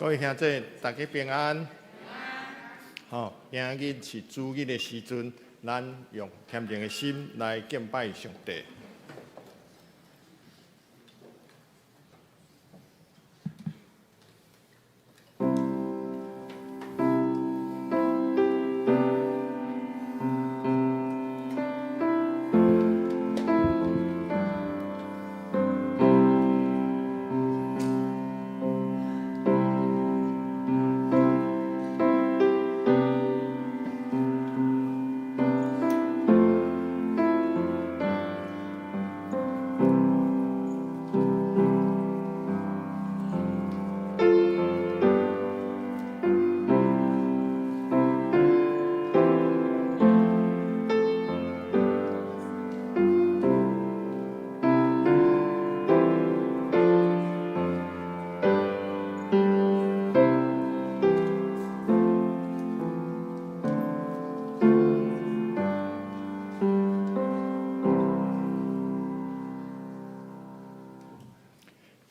各位兄弟，大家平安。好，今日是主日的時陣，咱用虔誠的心來敬拜上帝。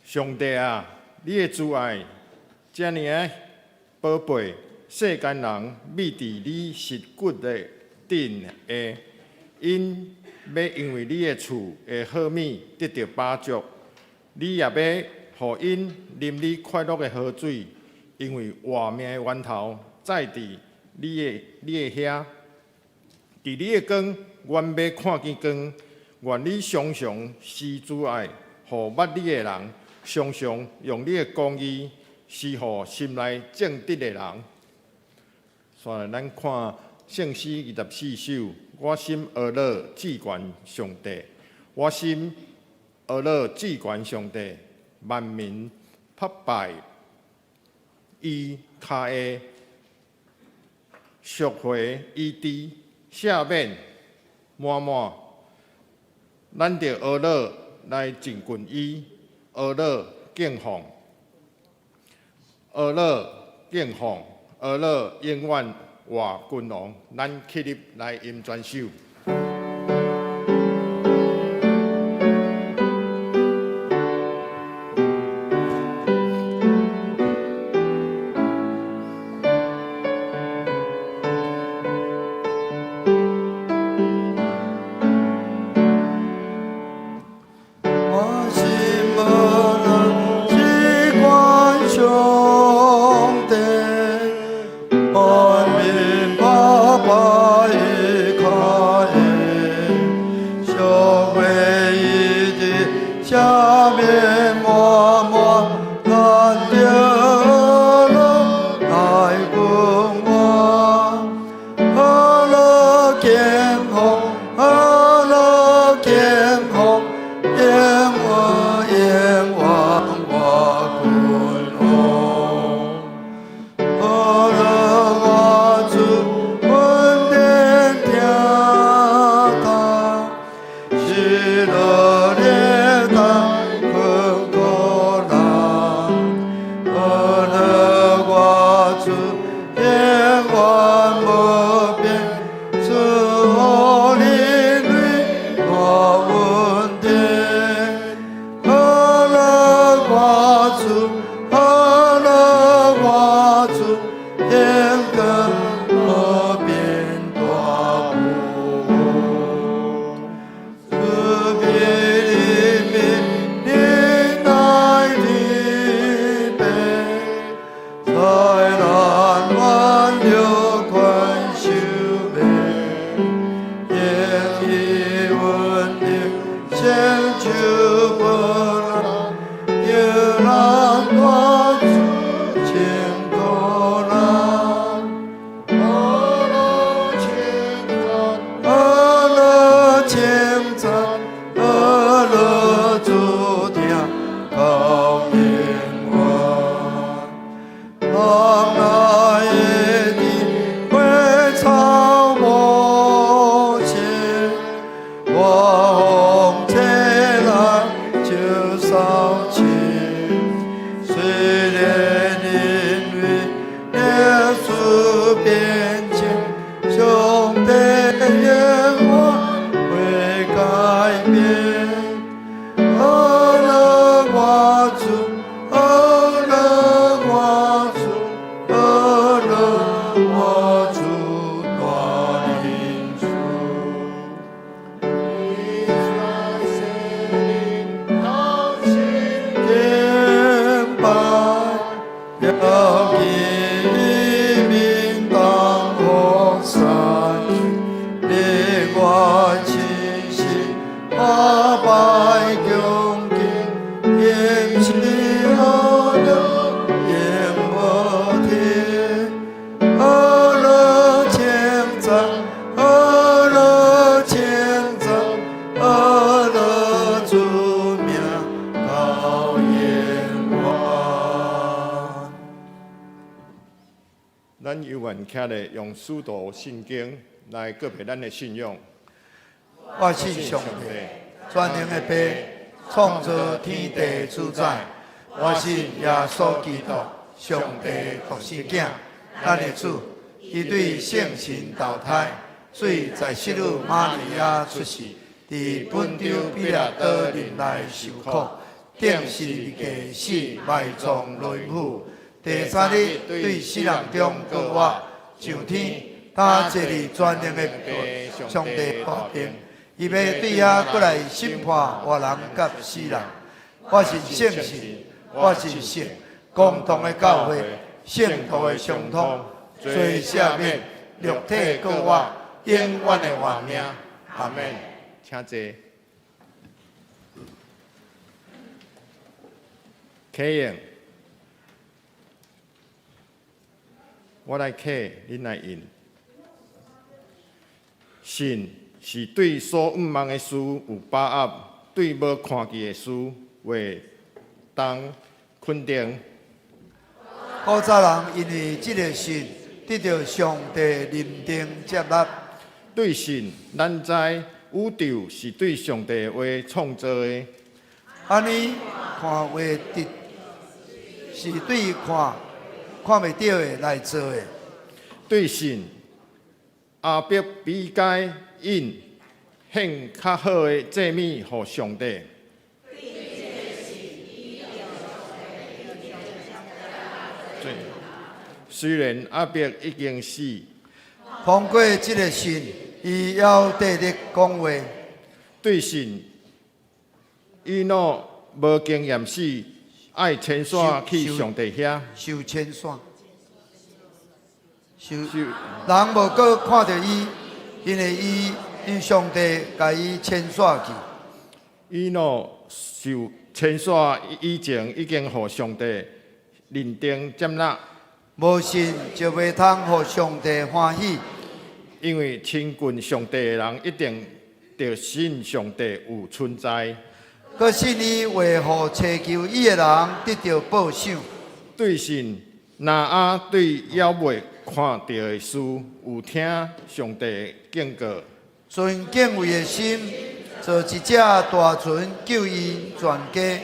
上帝啊，你的慈愛遮爾仔寶貝，世間人覕佇你實骨的頂下，𪜶欲因為你的厝的好物得著飽足，你也欲予𪜶啉你快樂的河水，因為活命的源頭在佇你的遐。佇你的光，阮欲看見光，願你常常施慈愛，予捌你的人。常常用你的公義施予心內正直的人。紲來咱看聖詩24首，我心呵咾至懸上帝，我心呵咾至懸上帝，萬民拍拜伊跤下，贖回醫治，赦免滿滿。咱著呵咾來親近伊。呵咾敬奉，呵咾敬奉，呵咾永遠活君王。咱起立來吟全首。我心呵咾至懸上帝，萬民拍拜伊跤下，贖回醫治，赦免滿滿，咱著呵咾來君王，呵咾敬奉，呵咾敬奉，永遠永遠活君王。呵咾我主，恩典疼痛，喜樂列大困苦難。呵咾我主，永遠無變，賜予人類大恩典。呵咾我主，呵咾我主，永恆無變大富。慈悲憐憫，忍耐慈悲，災難挽留寬恕美，願意溫柔成就不老，叫人大主前苦難。呵咾稱讚，呵咾稱讚，呵咾主聽到永遠。人若會佇花草無聲，大風吹來就掃清。雖然因為歷史變遷，上帝永遠袂改變。呵咾我主，呵咾我要記民當福山，另外親信花拜恭敬，言是何樂言無天，阿樂千讚，阿樂千讚，阿樂主名高永遠。咱猶原徛咧，用使徒信經來告白咱的信仰。我信上帝，全能的父，創造天地主宰。我信耶穌基督，上帝獨生囝，咱的主。伊對聖神投胎，水在聖女瑪利亞出世，佇本丟彼拉多任內受苦，釘十字架死，埋葬落陰府。第三日對死人中復活，上天，擔坐佇全能的父上帝大爿。伊欲對遐閣來審判活人佮死人。我信聖神，我信聖公同的教會，聖徒的相通，罪赦免，肉體復活，永遠的活命。阿門。請坐。啟應，我來啟，恁來應。信是對所向望的事有把握，對無看見的事會當肯定。古早人因為這个信得著上帝認定接納。對信，咱知宇宙是對上帝的話創造的。按呢看袂著，是對看看袂著的來做的。對信，亞伯比該隱獻較好的祭物予上帝。雖然亞伯已經死，通過這个信，伊猶綴咧講話。對信，以諾無經驗死，愛遷徙去上帝遐。受遷徙。受人無閣看著伊，因為伊因上帝共伊遷徙去。以諾受遷徙以前，已經予上帝認定接納。無信就袂通予上帝歡喜。因為親近上帝的人，一定著信上帝有存在。閣信伊會予尋求伊的人得著報賞。對信，挪亞對猶未看著的事，有聽上帝警告。存敬畏的心，造一隻大船救𪜶全家。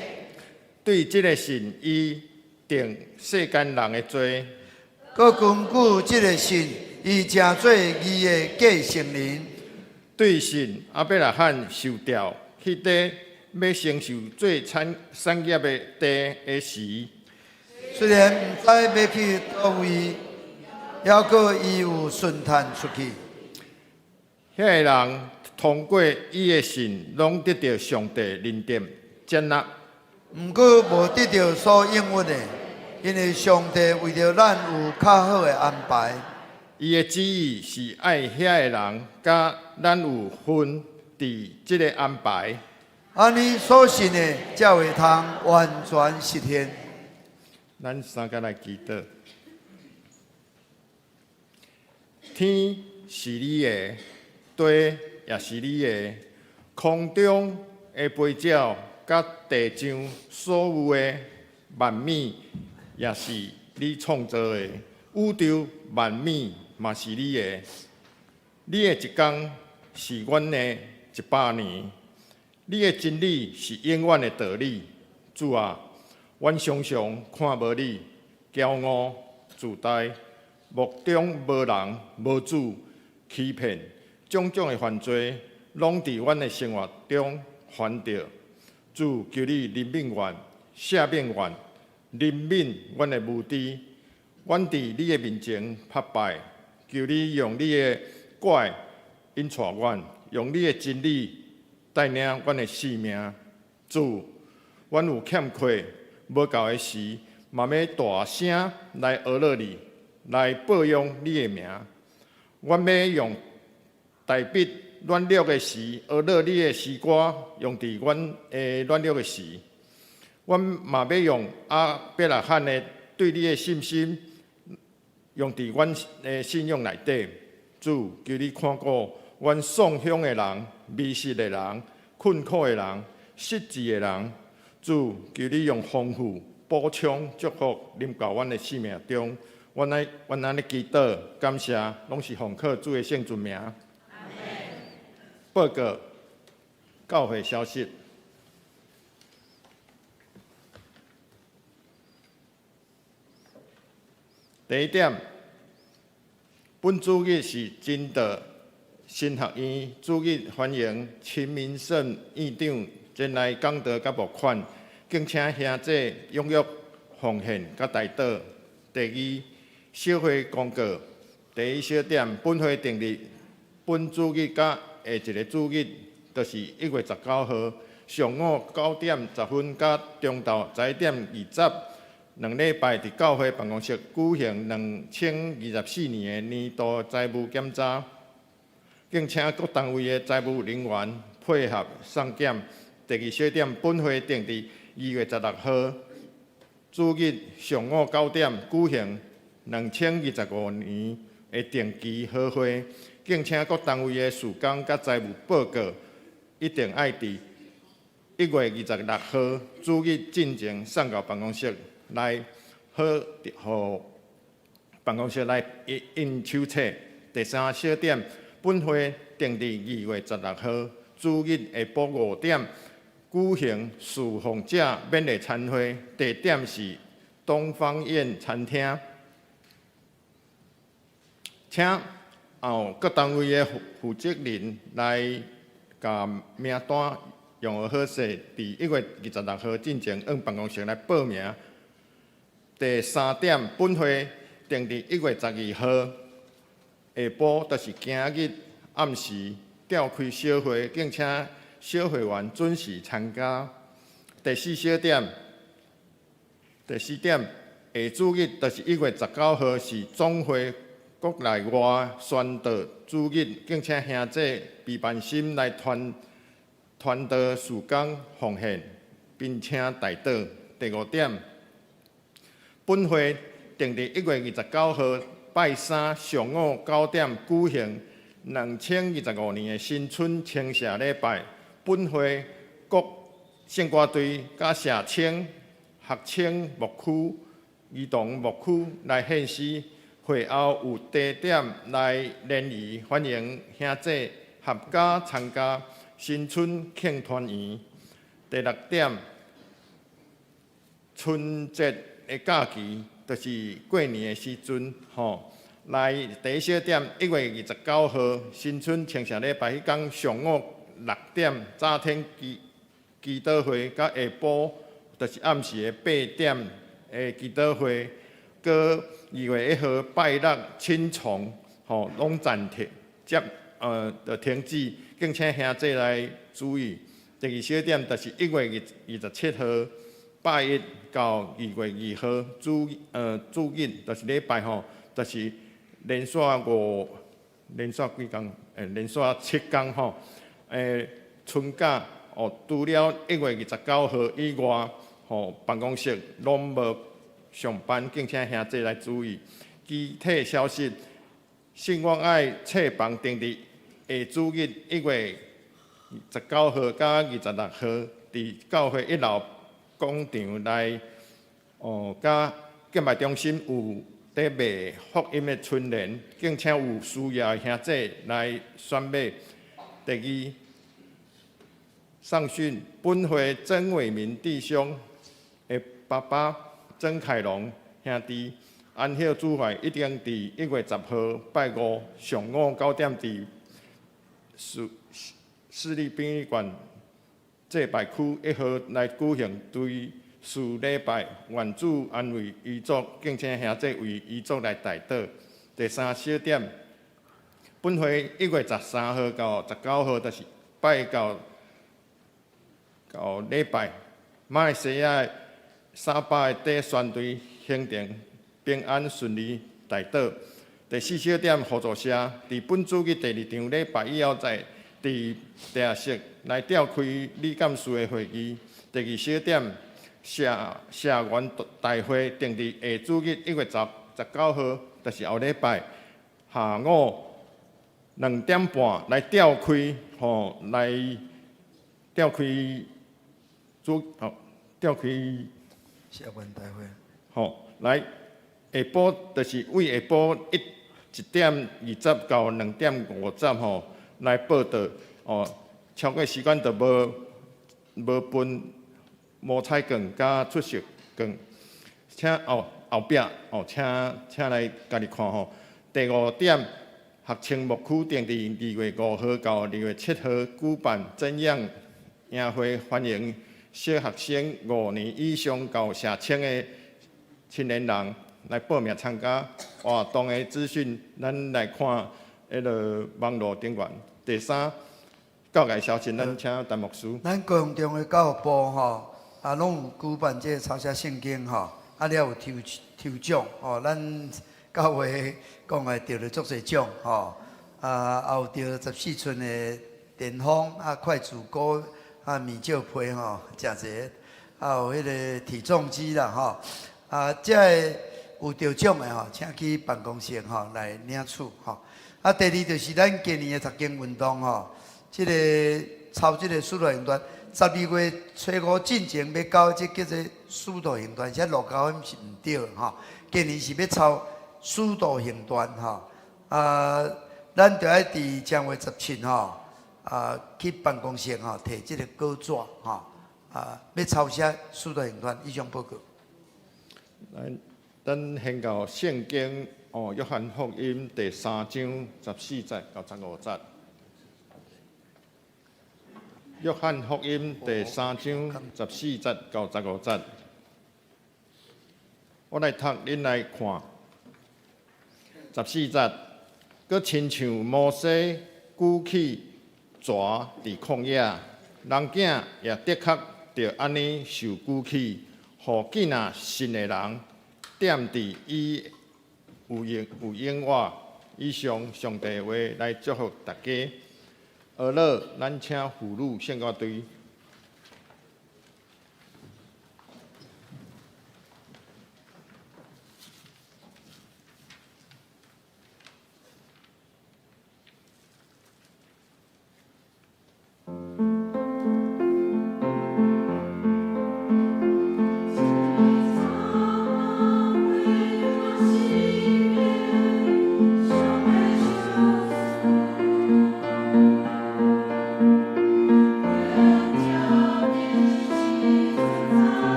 對這個信，伊定世間人的罪。閣根據這个信，伊成做義的繼承人。對信，亞伯拉罕受調去綴欲承受做產產業的地的時，雖然毋知欲去佗位，猶閣伊有順趁出去。遐个人通過伊的信，攏得著上帝認定接納。毋過無得著所應允的，因為上帝為著咱有較好的安排。伊的旨意是愛遐个人佮咱有份佇這个安排。按呢所信的，才會通完全實現。咱三个來祈禱。天是你的，地也是你的，空中的飛鳥佮地上所有的萬物也是你創造的，宇宙萬物嘛是你的。你的一工是阮的100年，你的真理是永遠的道理。主啊，阮常常看無你，驕傲自大，目中無人無主，欺騙，種種的犯罪，攏佇阮的生活中犯著。主，求你憐憫阮，赦免阮，憐憫阮的無知。阮佇你的面前拍敗，求你用你的拐引帶阮，用你的真理帶領阮的性命。主，阮有欠缺無夠的時，嘛欲大聲來阿樂你，來報揚你的名。阮欲用大筆軟弱的時，阿樂你的詩歌，用佇阮的軟弱的時。阮嘛欲用亞伯拉罕的對你的信心，用佇阮的信仰內底。主，求你看顧阮喪鄉的人、迷失的人、困苦的人、失志的人。主，求你用豐富、補充、祝福臨到阮的生命中。阮來，阮按呢祈禱，感謝，攏是奉靠主的聖尊名。報告教會消息。第一點，本主日是真道神學院主日，歡迎陳明勝院長前來講道佮募款，敬請兄弟踴躍奉獻佮代禱。第二，小會公告。第一小點，本會定佇本主日佮下一个主日，就是1月19號上午9點10分佮中晝11點20，兩禮拜佇教會辦公室舉行2024年的年度財務檢查，敬請各單位的財務人員配合送檢。第二小點，本會定佇2月16號主日上午9點舉行2025年的定期好會，敬請各單位的事工佮財務報告，一定愛佇1月26號主日進前送到辦公室來，好予辦公室來印手冊。第三小點，本會定佇2月16號主日下晡5點舉行侍奉者勉勵餐會，地點是東方苑餐廳。請各單位的負責人來共名單用好勢，佇1月26號進前往辦公室來報名。第三點，本會定佇1月12號下晡，就是今日暗時召開小會，敬請小會員準時參加。第四小點，第四點，下主日就是1月19號是總會國內外宣道主日，敬請兄弟悲萬心來傳傳道事工奉獻，並請代禱。第五點，本會定佇1月29號拜三上午9點舉行2025年的新春稱謝禮拜。本會各聖歌隊佮社青、學青牧區、兒童牧區來獻詩。會後有茶點來聯誼，歡迎兄弟合家參加新春慶團圓。第六點，春節的假期，就是過年的時陣，吼。來第一小點，1月29號新春稱謝禮拜彼工上午6點早天祈禱會，佮下晡就是暗時的8點的祈禱會。閣2月1號拜六親床，吼，攏暫停，接就停止，敬請兄弟來注意。第二小點就是1月27號拜一到2月2號主日，就是禮拜吼，就是連續五連續幾工，連續7工吼，春假哦，除了1月29號以外，吼，辦公室攏無上班，敬請兄弟來注意。具體消息，聖望愛冊房定佇下主日1月19號佮26號，佇教會一樓廣場內，哦，佮敬拜中心有佇賣福音的春聯，敬請有需要的兄弟來選買。第二，送訊本會曾偉明弟兄的爸爸曾凱龍兄弟安息主懷，一定佇1月10號拜五上午9點，佇市立殯儀館祭拜區一號來舉行追思禮拜，願主安慰遺族，敬請兄弟為遺族來代禱。第三小點，本會1月13號到19號，就是拜到禮拜，馬來西亞300個短宣隊行程平安順利達到。第四小點，互助社佇本主日第二場禮拜以後，再佇地下室來召開理監事的會議。第二小點，社社員大會定佇下主日1月19號，就是後禮拜下午2點半來召開，吼，來召開主，吼，召開社員大會，吼，來下晡就是為下晡1點20到2點50吼來報到，哦，超過時間就無分摸彩券佮出席券，請哦後壁哦，請請來家己看吼。第五點，學青牧區定佇2月5號到2月7號舉辦瞻仰營會，歡迎小學生5年以上到社青的青年人來報名參加活動的資訊，咱來看彼个網路頂懸。第三，教界消息，咱請陳牧師。咱高雄中的教育部吼，啊，攏有舉辦這个抄寫聖經吼，啊，了有抽抽獎吼，咱教會講的得著足濟獎吼，啊，也有得14寸的電風啊，筷子鍋啊，麵石批吼，誠濟，啊，有彼个體重機啦吼，啊，這个有得獎的吼，請去辦公室吼來領取吼。啊，第二就是咱今年的讀經運動吼，這个抄這个使徒行傳，12月初五進前欲交，這叫做使徒行傳，這路加福音是毋對吼。今年是欲抄使徒行傳吼，啊，咱著愛佇正月17吼，啊，去辦公室吼，提這个稿紙吼，啊，欲抄寫使徒行傳，以上報告。咱咱先到聖經哦，約翰福音第三章14節到15節。約翰福音第三章14節到15節，我來讀，恁來看。十四節，閣親像摩西舉起蛇佇曠野，人囝也的確著按呢受舉起，予見若信的人踮佇伊有永有永活。以上上帝話來祝福大家。下落，咱請婦女聖歌隊。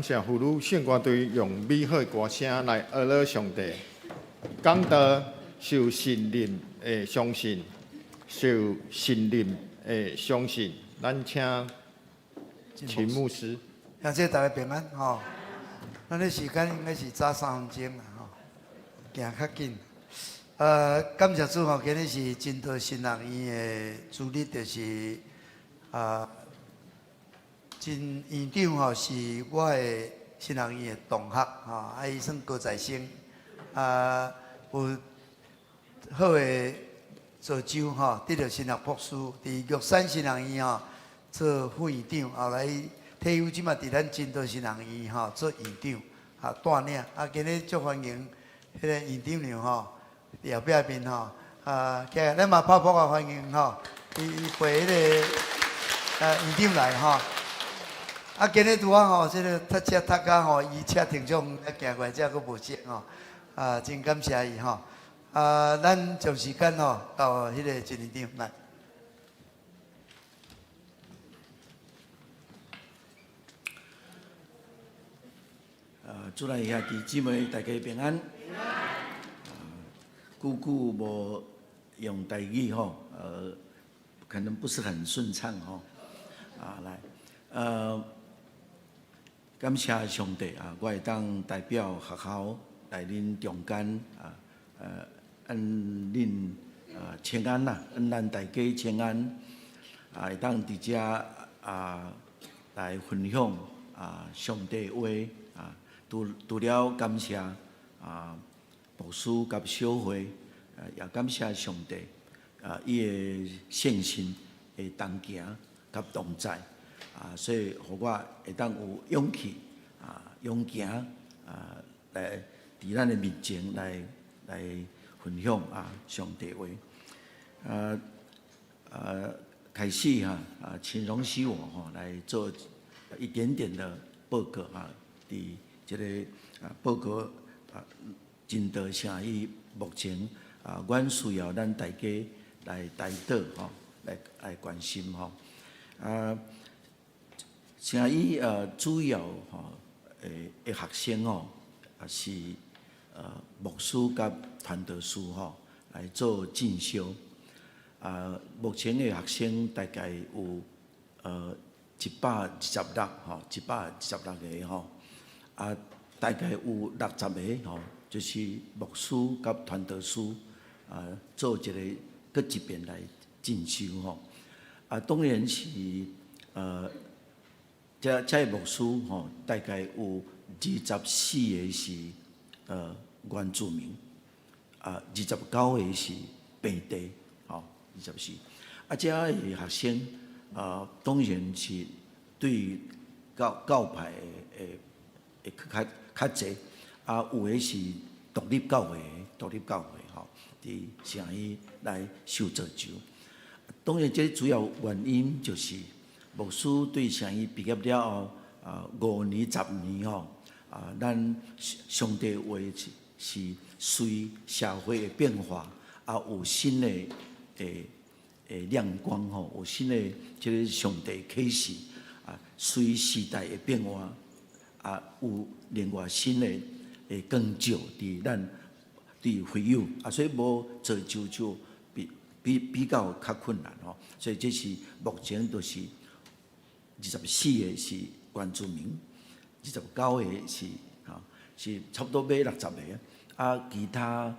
感謝婦女聖歌隊用美好的歌聲來阿樂上帝。講道受信任的相信，受信任的相信。咱請秦牧師。兄弟大家平安吼。咱的時間應該是早3分鐘啦吼，行較緊。感謝主吼，今日是真道神學院的主日，就是啊，真院長吼是我的神學院的同學吼，啊，伊算高材生，啊，有好的造就吼，得著神學博士，佇玉山神學院吼做副院長，後來退休，這馬佇咱真道神學院吼做院長，啊帶領，啊今日足歡迎彼個院長娘吼，佇後壁面吼，啊，起來咱嘛拍噗仔歡迎吼，伊陪彼個院長來吼。啊，今日拄仔吼，這个讀冊讀甲吼，伊車停場行過來，這閣無識吼，啊，真感謝伊吼。啊，咱將時間吼到彼個陳院長來。主內兄弟姊妹，大家平安。久久無用台語吼，可能不是很順暢吼。啊，來，感謝上帝啊，我會當代表學校來恁中間啊，按恁請安啦，按咱大家請安，啊，會當佇遮啊來分享啊上帝話啊，除了感謝啊牧師佮小會，也感謝上帝啊，伊的聖神的同行佮同在啊，所以予我會當有勇氣啊，勇行啊，來佇咱的面前來分享啊上帝話。啊啊，開始哈啊，請容許我吼來做一點點的報告啊，佇這个啊報告啊，真道城醫目前啊，阮需要咱大家來代禱吼，來關心吼。啊，城醫主要吼的學生吼，啊是牧師佮傳道士吼來做進修。啊，目前的學生大概有126吼，126個吼。啊，大概有60個吼，就是牧師佮傳道士啊，做一个閣一遍來進修吼。啊，當然是這个牧師吼，大概有24個是原住民，啊，29個是平地，吼，24。啊，這个學生啊，當然是對教派的會較濟，啊，有的是獨立教會，獨立教會吼，佇城醫來受造就。當然，這主要原因就是牧師對城醫畢業了後，啊，5年、10年吼，啊，咱上帝話是隨社會的變化，啊，有新的亮光吼，有新的這个上帝啟示，啊，隨時代的變化。啊，有另外新的光照佇咱佇會友啊，所以無造就就比較較困難吼。所以這是目前就是24個是原住民，29個是吼是差不多欲60個啊，其他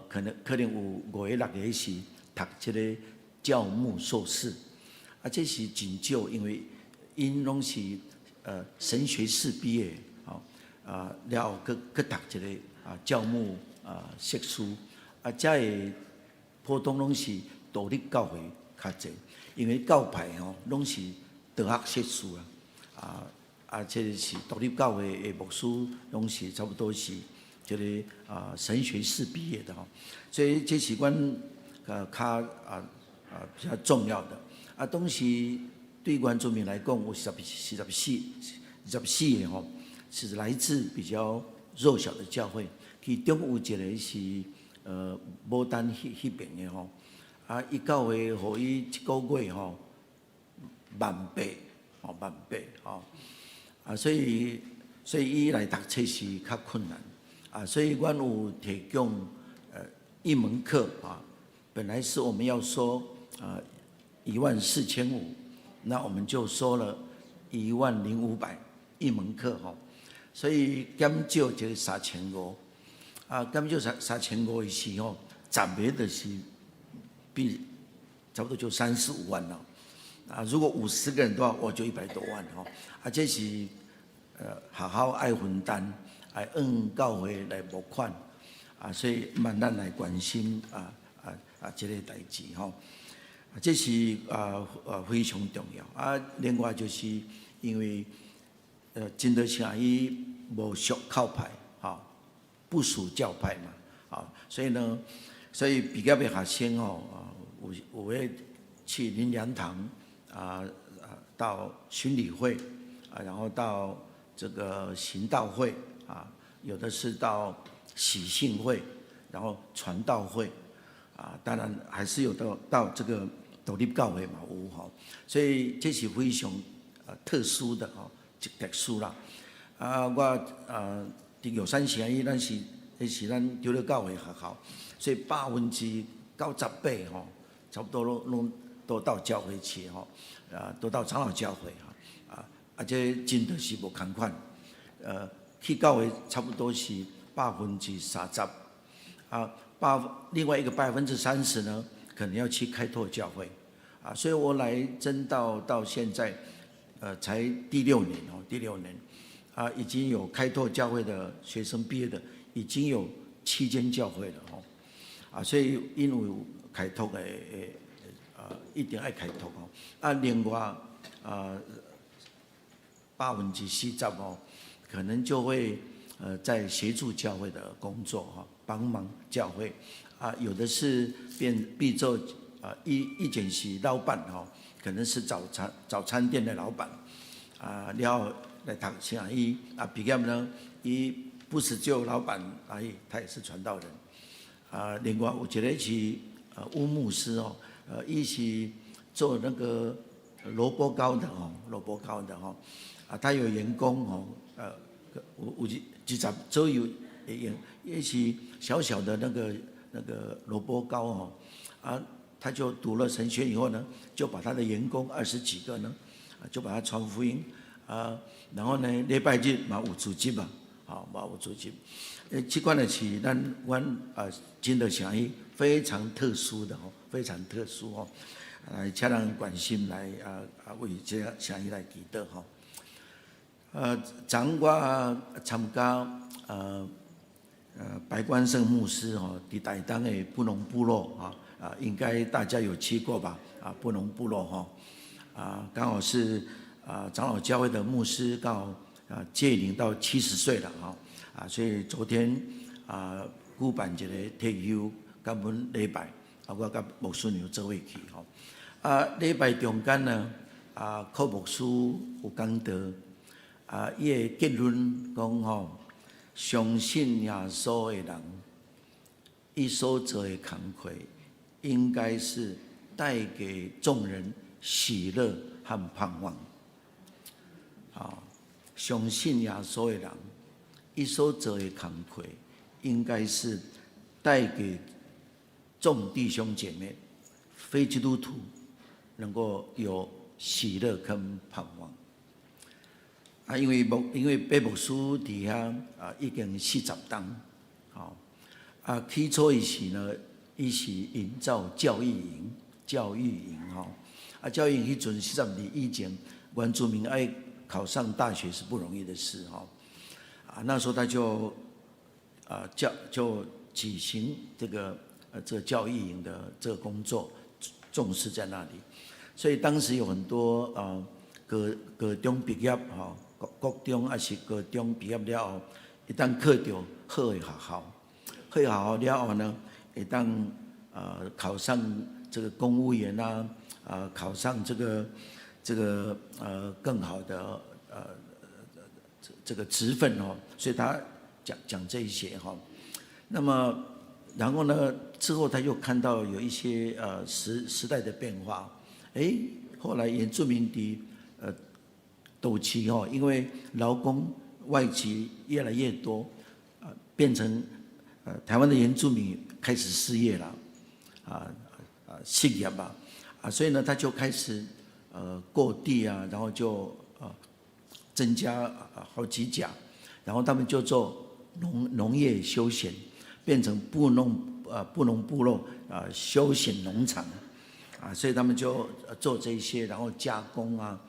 可能有五個六個是讀這个教牧碩士，啊，這是真少，因為𪜶攏是神學士畢業，吼啊，了後閣閣讀一个啊教牧啊碩士，啊，這个普通攏是獨立教會較濟，因為教派吼攏是大學碩士啊，啊啊，這个是獨立教會的牧師，攏是差不多是這个啊神學士畢業的吼，所以這是阮較啊啊比較重要的，啊，當時。對原住民來講，有44個吼，是來自比較弱小的教會。其中有一個是牡丹彼邊的吼，啊，伊教會予伊一個月吼萬八，吼萬八吼，啊，所以所以伊來讀冊是較困難啊，所以阮有提供一門課啊，本來是我們要收啊14,500，那我們就收了10,500一門課吼，所以減少這個3500，啊減少三千五的時候，10個就是比差不多就35萬了，啊如果50個人的話，我就100多萬吼，啊這是學校愛分擔，愛按教會來募款，啊所以慢咱來關心這個代誌吼，啊這是非常重要。啊另外就是因為真道聖伊無屬教派，吼，不屬教派嘛，啊所以呢，所以畢業的學生吼，有的去靈糧堂，到宣禮會，啊然後到這個行道會，啊有的是到喜信會，然後傳道會，啊當然還是有到這個獨立教會嘛有吼，所以這是非常特殊的吼，特殊啦。啊我佇玉山城伊咱是，彼是咱長老教會學校，所以98%吼，差不多攏都到教會去吼，啊都到長老教會哈，啊這真的是無仝款，去教會差不多是30%，啊另外一個30%呢，可能要去開拓教會，啊所以我來真道到現在，才第六年哦，第六年，啊已經有開拓教會的學生畢業的，已經有七間教會了吼，啊所以因為有開拓的，一定愛開拓吼，啊另外啊40%哦，可能就會在協助教會的工作哈，幫忙教會，啊有的是變做啊以前是老闆吼，可能是早餐店的老闆，啊了後來讀聖醫，啊畢業呢，伊不是只有老闆，哎他也是傳道人，啊另外有一個是烏牧師哦，伊是做那個蘿蔔糕的哦，蘿蔔糕的吼，啊他有員工哦，有20左右的員，也是小小的那個蘿蔔糕哦，啊他就讀了神學以後呢，就把他的員工20幾個呢，就把他傳福音，啊，然後呢禮拜日嘛有組織嘛，好嘛有組織，這款的是咱阮啊真道聖醫非常特殊的吼，非常特殊吼，來請人關心來為這個聖醫來祈禱吼。昨我參加白關勝牧師吼，佇台東的布農部落啊，啊應該大家有去過吧？啊布農部落吼，啊剛好是啊長老教會的牧師剛好啊屆齡到70歲了吼，啊所以昨天啊舉辦一個退休感恩禮拜，啊我佮牧師娘做伙去吼，啊禮拜中間呢，啊柯牧師有講道。啊！伊的結論講吼，相信耶穌的人，伊所做的工課，應該是帶給眾人喜樂和盼望。啊，相信耶穌的人，伊所做的工課，應該是帶給眾弟兄姐妹、非基督徒，能夠有喜樂跟盼望。啊，因為白牧師佇遐啊，已經40冬，吼啊，起初伊是呢，伊是營造教育營，教育營吼，啊，教育營彼陣42以前，原住民愛考上大學是不容易的事吼，啊，那時候他就啊就舉行這個教育營的這個工作，重視在那裡，所以當時有很多啊高中畢業吼。國中抑是高中畢業了後，會當考著好的學校，好的學校了後呢，會當考上這個公務員啊，啊考上這個更好的這個職份哦，所以他講講這一些哈。那麼然後呢，之後他又看到有一些時代的變化，哎，後來原住民的都市吼，因為勞工外籍越來越多，啊，變成台灣的原住民開始失業了，失業啊，所以呢，他就開始購地啊，然後就增加好幾甲，然後他們就做農業休閒，變成布農部落啊休閒農場，啊，所以他們就做這些，然後加工啊，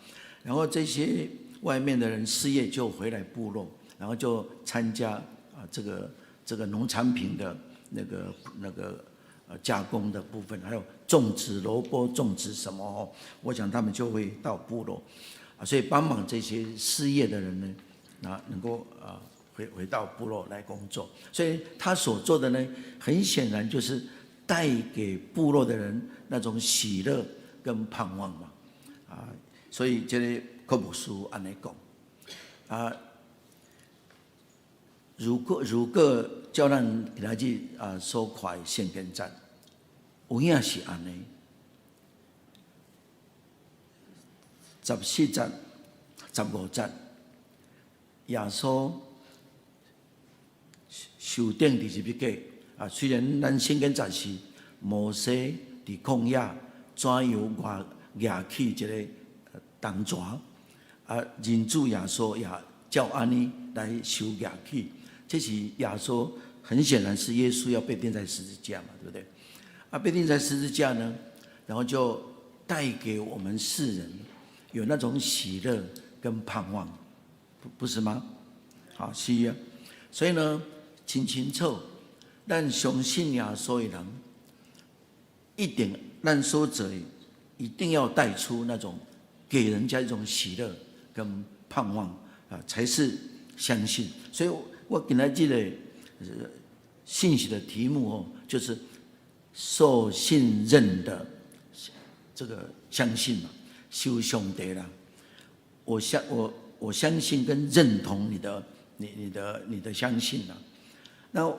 然後這些外面的人失業就回來部落，然後就參加啊這個農產品的那個加工的部分，還有種植蘿蔔、種植什麼哦，我想他們就會到部落，啊，所以幫忙這些失業的人呢，啊，能夠啊回到部落來工作。所以他所做的呢，很顯然就是帶給部落的人那種喜樂跟盼望嘛，啊，所以這个柯牧師按呢講，啊，如果照咱今仔日啊所看的聖經節，有影是按呢，14節、15節，耶穌受釘佇十字架啊，雖然咱聖經節是摩西佇曠野怎樣舉舉起一个銅蛇，啊，人子耶穌也照按呢來受舉起，這是耶穌很顯然是耶穌要被釘在十字架嘛，對不對？啊，被釘在十字架呢，然後就帶給我們世人有那種喜樂跟盼望，不是嗎？好，是啊。所以呢，清清楚，咱相信耶穌的人，一定咱所做的一定要帶出那種給人家一種喜樂跟盼望啊，才是相信。所以我今仔這个信息的題目哦，就是受信任的這個相信嘛，受上帝啦。我相信跟認同你的相信啦。那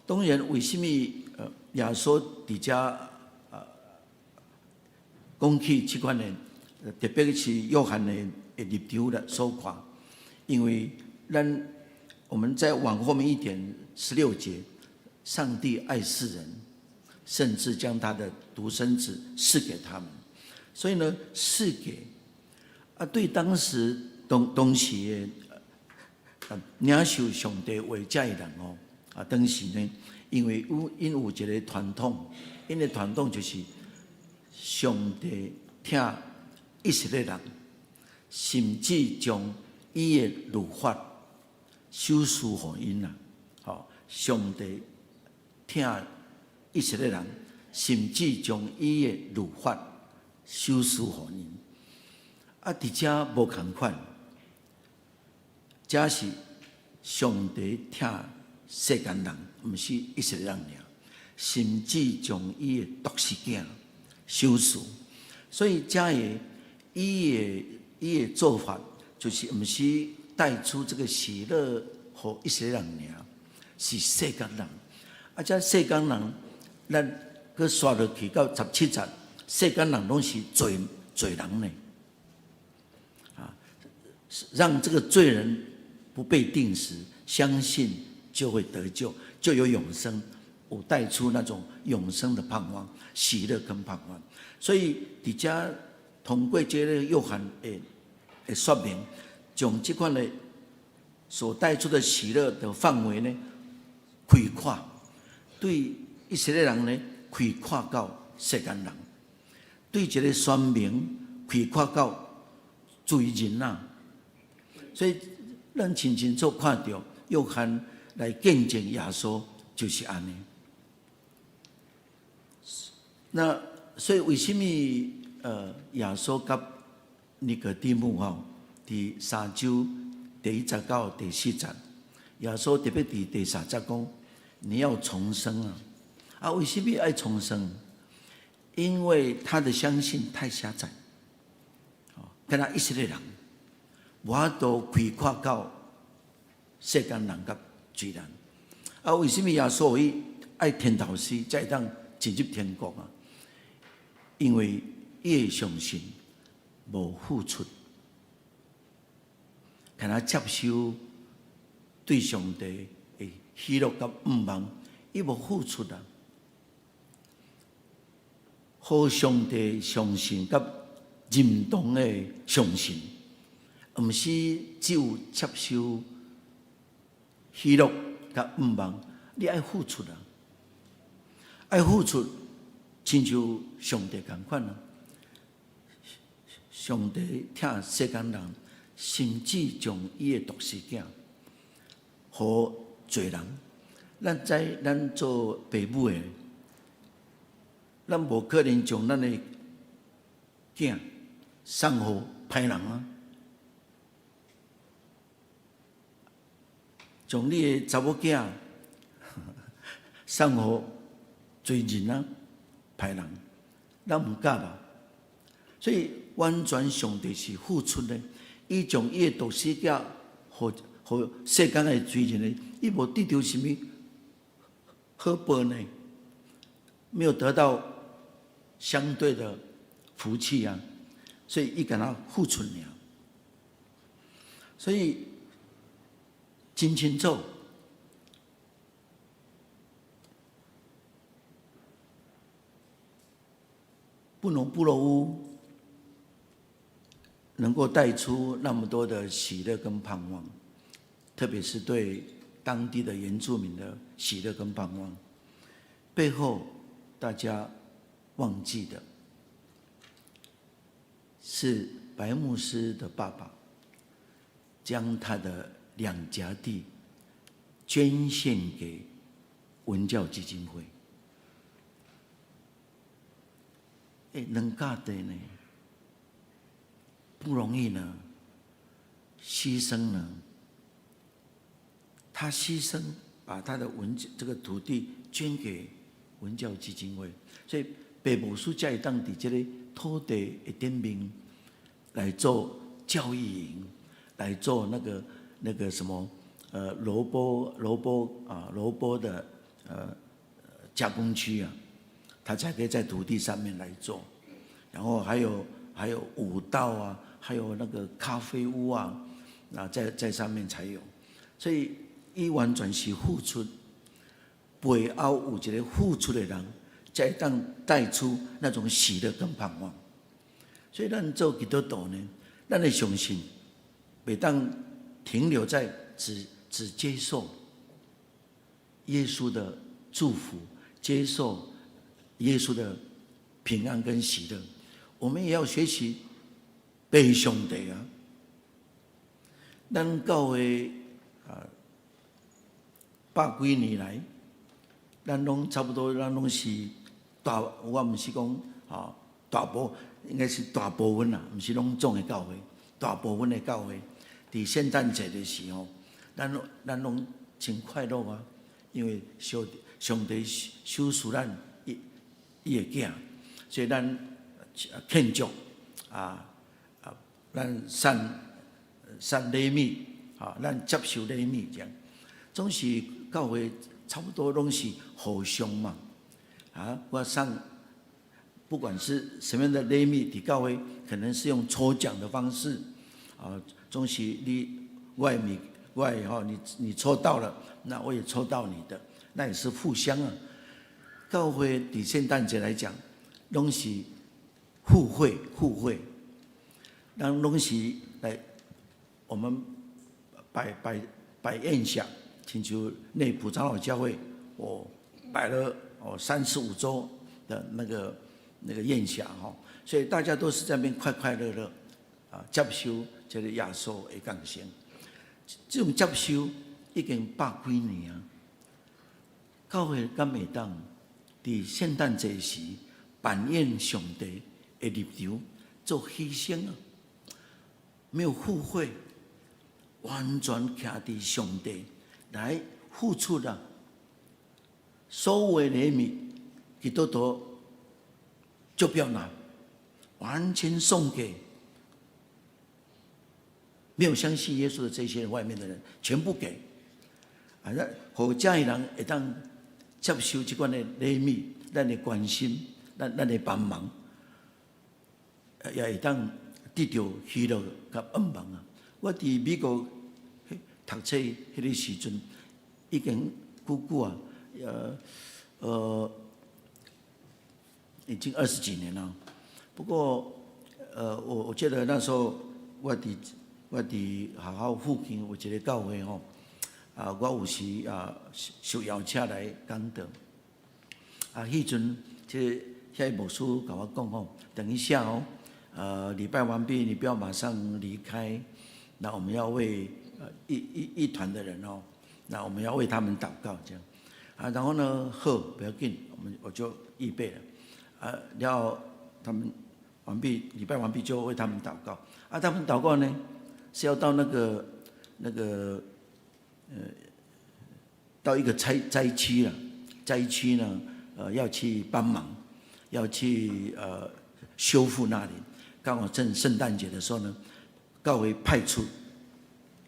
當然，為什麼耶穌佇遮講起這款的，特別是約翰的立場來所看，因為咱我們再往後面一點，16節，上帝愛世人，甚至將他的獨生子賜給他們，所以呢，賜給啊，對當時當時的領受上帝話這的人哦，啊，當時呢，因為有一個傳統，𪜶的傳統就是上帝疼以色列人，甚至將伊的律法賞賜予𪜶啦。吼，上帝疼以色列人，甚至將伊的律法賞賜予𪜶。啊，佇遮無仝款，這是上帝疼世間人，毋是以色列人爾，甚至將伊的獨生囝賞賜。所以遮的伊的做法，就是毋是帶出這個喜樂予以色列人爾，是世間人。啊，這世間人，咱閣刷落去到17節，世間人攏是罪人呢。啊，讓這個罪人不被釘死，相信就會得救，就有永生。有帶出那種永生的盼望、喜樂跟盼望。所以佇遮通過這个約翰的說明，將這款的所帶出的喜樂的範圍呢，開闊，對以色列人呢，開闊到世間人，對這个選民開闊到罪人啊。所以咱清清楚看著約翰來見證耶穌就是按呢。那所以為什麼耶穌佮尼哥底母吼，佇三章第一節到第四節，耶穌特別佇第三節講，你要重生啊！啊，為什麼愛重生？因為他的相信太狹窄，哦，敢若以色列人，無法度開闊到世間人佮罪人。啊，為什麼耶穌伊愛牽頭死，才會當進入天國啊？因為伊的相信無付出，敢若接受對上帝的喜樂佮向望，伊無付出啊，予上帝相信佮認同的相信，毋是只有接受喜樂佮向望，你愛付出啊，愛付出，親像上帝仝款啊。上帝疼世間人，甚至將伊的獨生囝予罪人。咱知咱做爸母的，咱無可能將咱的囝送予歹人啊！將你的查某囝送予罪人啊，歹人，咱毋敢吧？所以完全上帝是付出的，伊將伊的獨生囝予世間的罪人的，伊無得著啥物好報呢？沒有得到相對的福氣啊，所以伊敢若付出爾。所以真清楚，布農部落烏能夠帶出那麼多的喜樂跟盼望，特別是對當地的原住民的喜樂跟盼望，背後大家忘記的是白牧師的爸爸將他的兩甲地捐獻給文教基金會。欸，兩甲地呢，不容易呢，犧牲呢，他犧牲把他的文這個土地捐給文教基金會，所以白牧師才會當佇這個土地的頂面來做教育營，來做那個什麼蘿蔔的加工區啊，他才可以在土地上面來做，然後還有舞蹈啊，還有那個咖啡屋啊，啊在上面才有，所以伊完全是付出，背後有一個付出的人，才會當帶出那種喜樂跟盼望。所以咱做基督徒呢，咱的相信，袂當停留在只接受耶穌的祝福，接受耶穌的平安跟喜樂，我們也要學習被上帝啊。咱教會啊，百幾年來，咱攏差不多，咱攏是大，我毋是講啊，大部應該是大部分啦，毋是攏總的教會，大部分的教會，佇聖誕節的時候，咱攏真快樂啊，因為上帝賞賜咱伊的囝，所以咱慶祝啊啊，咱送禮物啊，咱接受禮物這樣，總是教會差不多攏是互相嘛，啊，我送不管是什麼樣的禮物，佇教會可能是用抽獎的方式，啊，總是你外面外吼，你抽到了，那我也抽到你的，那也是互相啊。教會佇聖誕節來講，攏是互惠互惠，咱攏是來我們擺宴席，親像內埔長老教會，我擺了哦35桌的那個宴席吼，所以大家都是在那邊快快樂樂啊，接受這個耶穌的降生。這種接受已經百幾年啊，教會敢會當佇聖誕節時扮演上帝的立場做犧牲啊，沒有付費，完全徛佇上帝來付出啊。所有的禮物，基督徒就不要拿，完全送給沒有相信耶穌的這些外面的人，全部給。啊，那予遮的人會當接受這款的禮物，咱的關心，咱的幫忙，也會當得著喜樂佮向望啊！我佇美國讀讀冊彼个時陣已經久久啊，已經二十幾年了。不過，我記得那時候我佇學校附近有一個教會吼，啊，我有時啊受邀請來講道。啊，彼陣這遐個牧師共我講吼，等一下哦，禮拜完畢，你不要馬上離開，那我們要為一團的人哦，那我們要為他們禱告，這樣。啊，然後呢，好，不要緊，我就預備了，啊，然後他們完畢，禮拜完畢就為他們禱告。啊，他們禱告呢，是要到那個，到一個災區了，災區呢，要去幫忙，要去修復那裡。剛好正聖誕節的時候呢，教會派出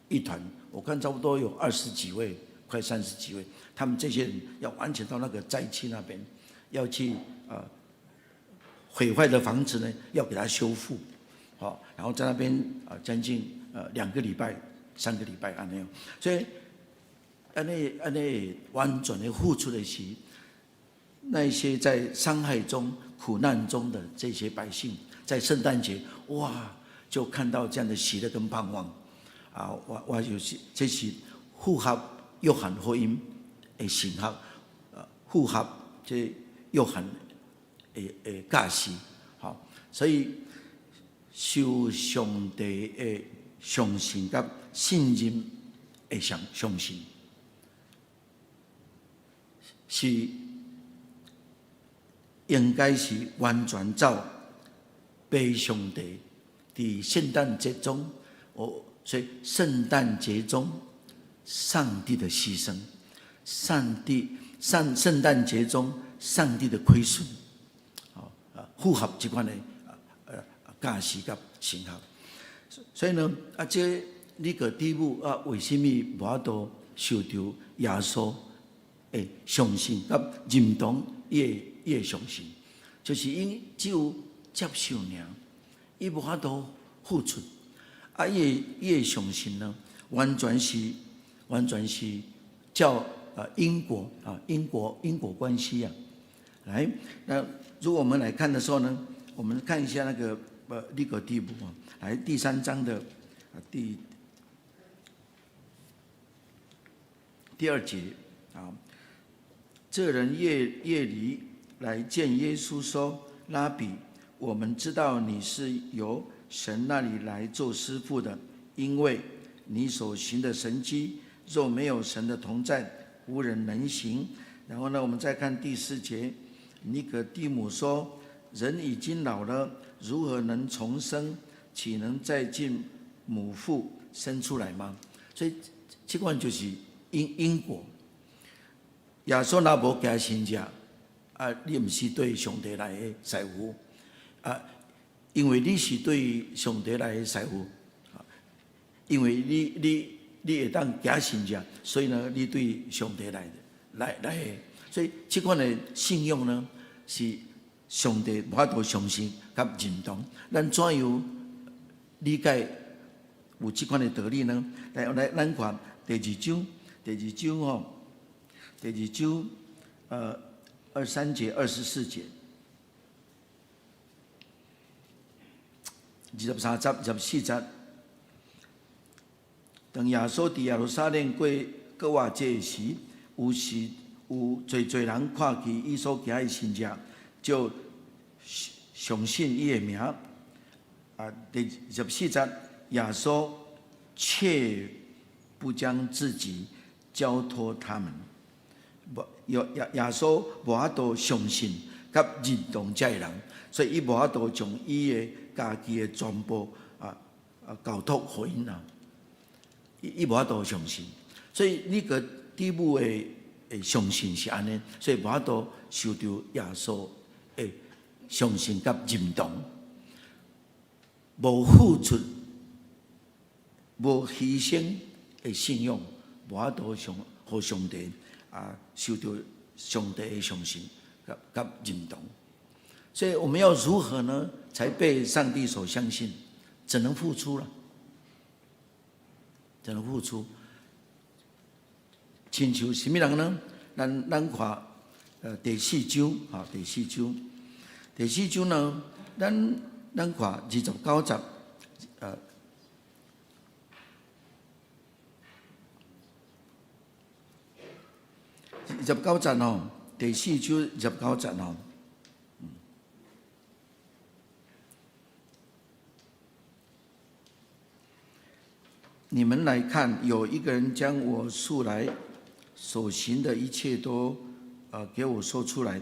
一團，我看差不多有二十幾位，快三十幾位，他們這些人要完全到那個災區那邊，要去毀壞的房子呢，要給它修復，好，然後在那邊啊將近2個禮拜、3個禮拜按呢樣，所以按呢按呢完全的付出的是那些在傷害中、苦難中的這些百姓，在聖誕節哇，就看到這樣的喜樂跟盼望，啊，我就是這是符合約翰福音的神學，符合這約翰的教示，好，所以受上帝的相信佮信任的相信，是應該是完全照父上帝佇聖誕節中，所以聖誕節中上帝的犧牲，上帝聖誕節中上帝的虧損，啊，符合這款的教示佮神學。所以呢，啊，這尼哥底母啊，為什麼無法度受著耶穌的相信佮認同伊的相信，就是𪜶只有接受爾，伊無法度付出。啊，伊的相信呢，完全是照因果啊因果關係啊。來，那如果我們來看的時候呢，我們看一下那個尼哥底母啊，來第三章的第二節啊，這人夜裡來見耶穌說：“拉比，我們知道你是由神那裡來做師傅的，因為你所行的神蹟，若沒有神的同在，無人能行。”然後呢，我們再看第四節，尼哥底母說：“人已經老了，如何能重生？豈能再進母腹生出來嗎？”所以這款就是因果。耶穌若無行神蹟，啊，你毋是對上帝來的師傅啊，因為你是對上帝來的師傅，因為你會當行神蹟，所以呢，你對上帝來的來的，所以這款的信用呢，是上帝無法度相信佮認同。咱怎樣理解有這款的道理呢？來來，咱看第二章，第二章吼，第二章，23節、24節，23節、24節。當耶穌佇耶路撒冷過逾越節時，有時有濟濟人看見伊所行的神蹟，就相信伊的名。啊，第24節，耶穌卻不將自己交託他們。無耶穌無法度相信佮認同這个人，所以伊無法度將伊的家己的全部交託予𪜶啊。伊無法度相信，所以尼哥底母的相信是按呢，所以無法度受著耶穌的相信佮認同，無付出、無犧牲的信仰，無法度上予上帝受著上帝的相信佮認同。所以我們要如何呢？才被上帝所相信？只能付出了，只能付出。親像啥物人呢？咱看第四章，啊，第四章，第四章呢，咱看29節，二十九節吼，第四章二十九節吼。你們來看，有一個人將我素來所行的一切都給我說出來，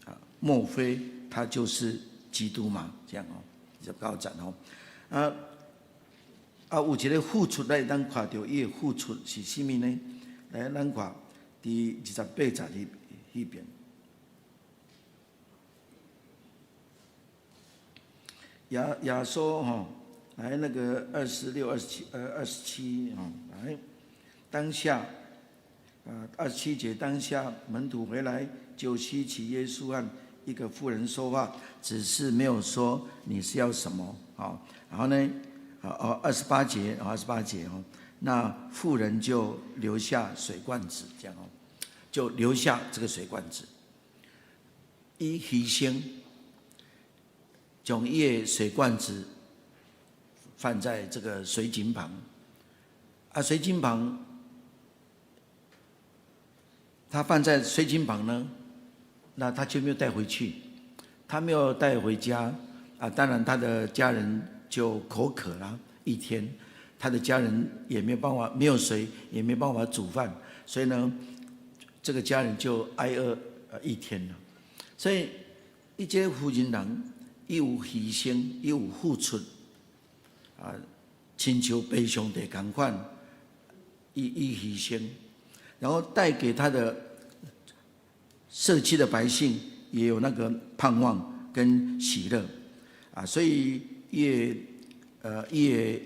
啊，莫非他就是基督嗎？這樣哦，二十九節哦，有一個付出來，咱看著伊的付出是啥物呢？來，咱看佇28節彼邊。耶穌吼，來那個26、27，二十七吼，來，當下，27節當下門徒回來就稀奇耶穌和一個婦人說話，只是沒有說你是要什麼，好，然後呢，哦，二十八節，二十八節哦，那婦人就留下水罐子，這樣哦，就留下這個水罐子，伊犧牲，將伊的水罐子放在這個水井旁，啊，水井旁，他放在水井旁呢，那他就沒有帶回去，他沒有帶回家，啊，當然他的家人就口渴了一天，他的家人也沒有辦法，沒有水，也沒辦法煮飯，所以呢，這個家人就挨餓一天了。所以，伊這個婦人人，伊有犧牲，伊有付出，啊，親像父上帝仝款，伊犧牲，然後帶給他的社區的百姓也有那個盼望跟喜樂，啊，所以伊的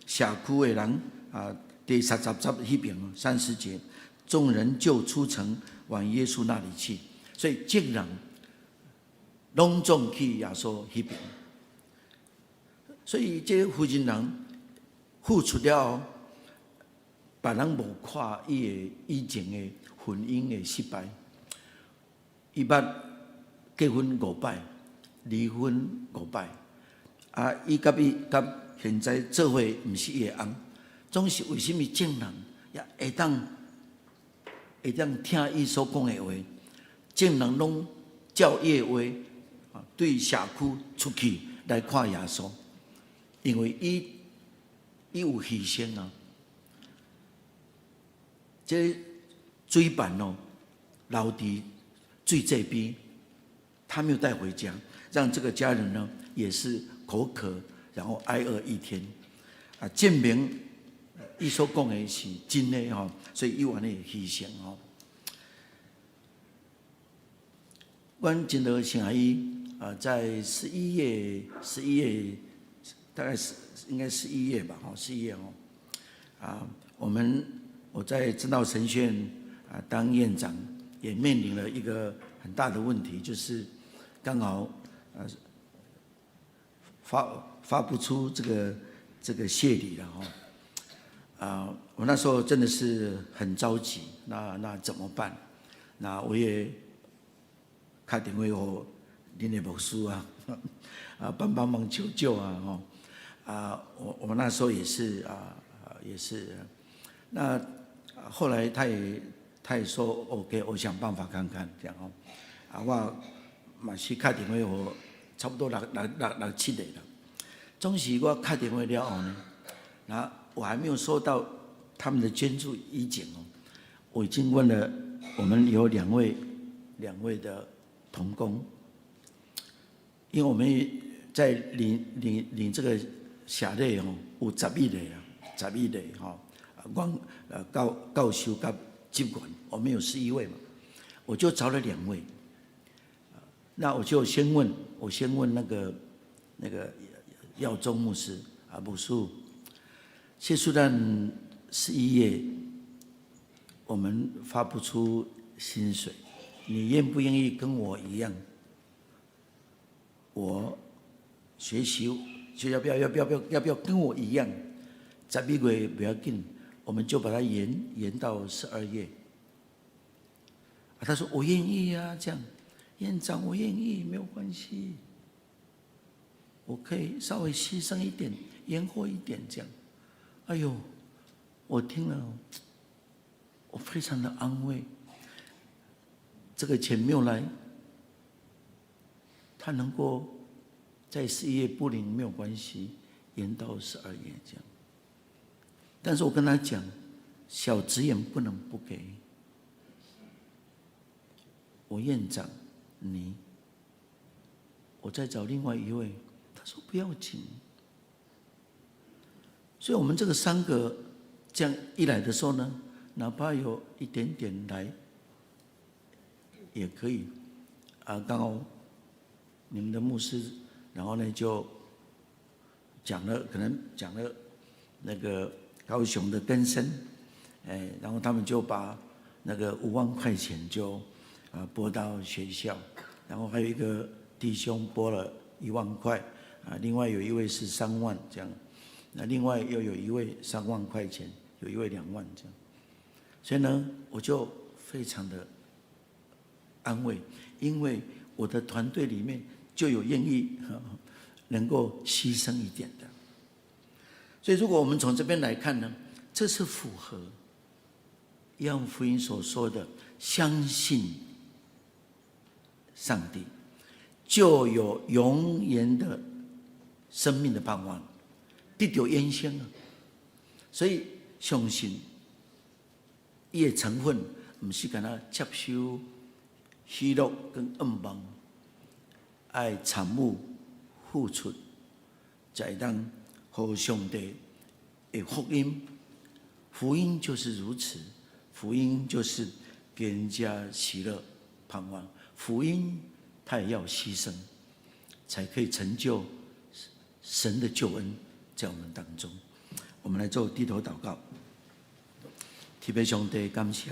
社區的人啊，第三十節彼邊30節，眾人就出城往耶穌那裡去，所以眾人攏總去耶穌彼邊，所以這個婦人人付出了後，別人無看伊的以前的婚姻的失敗，伊捌結婚五擺，離婚五擺，啊，伊佮現在做伙毋是伊的翁，總是為啥物眾人也會當聽伊所講的話，眾人攏照伊的話，對社區出去來看耶穌，因為伊有犧牲啊。這水瓶哦，留佇水井邊，他沒有帶回家，讓這個家人呢也是口渴，然後挨餓一天。啊，證明伊所講的是真的吼，所以伊有按呢犧牲吼。阮真多兄伊啊，在十一月，十一月大概是應該十一月吧，吼，十一月哦。啊，我在正道神學院啊當院長，也面臨了一個很大的問題，就是剛好發不出這個謝禮了吼。啊，我那時候真的是很着急，那怎麼辦？那我也敲電話予恁的牧師啊，啊幫幫忙求救啊，吼！啊，我那時候也是啊，也是。那後來他也說 OK，我想辦法看看這樣哦。啊，我嘛是敲電話予差不多六七個啦。總是我敲電話了後呢，那我還沒有收到他們的捐助以前哦，我已經問了，我們有兩位的同工，因為我們在領這個謝禮哦，有十一個啊，十一個吼，阮教授佮職員，我們有11位嘛，我就找了兩位，那我就先問，我先問那個耀宗牧師啊，牧師，謝蘇旦11月，我們發不出薪水，你願不願意跟我一樣？我學習就要不要跟我一樣？11月不要緊，我們就把它延到12月。他說我願意啊，這樣，院長我願意，沒有關係，我可以稍微犧牲一點，延後一點這樣。哎呦，我聽了，我非常的安慰。這個錢沒有來，他能夠在11月不領沒有關係，延到12月這樣。但是我跟他講，小職員不能不給。我院長，你，我再找另外一位，他說不要緊。所以，我們這個三個這樣一來的時候呢，哪怕有一點點來，也可以。啊，剛好你們的牧師，然後呢就講了，可能講了那個高雄的根生，哎，然後他們就把那個5萬塊錢就撥到學校，然後還有一個弟兄撥了1萬塊，啊，另外有一位是3萬這樣，那另外又有一位3萬塊錢，有一位2萬這樣，所以呢，我就非常的安慰，因為我的團隊裡面就有願意能夠犧牲一點的，所以如果我們從這邊來看呢，這是符合約翰福音所說的相信上帝，就有永遠的生命的盼望，得著永生啊！所以相信伊的成分，毋是干焦接受喜樂跟願望，愛參與付出，才會當予上帝的福音。福音就是如此，福音就是給人家喜樂盼望。福音他也要犧牲，才可以成就神的救恩在我們當中。我們來做低頭禱告，天父上帝感謝，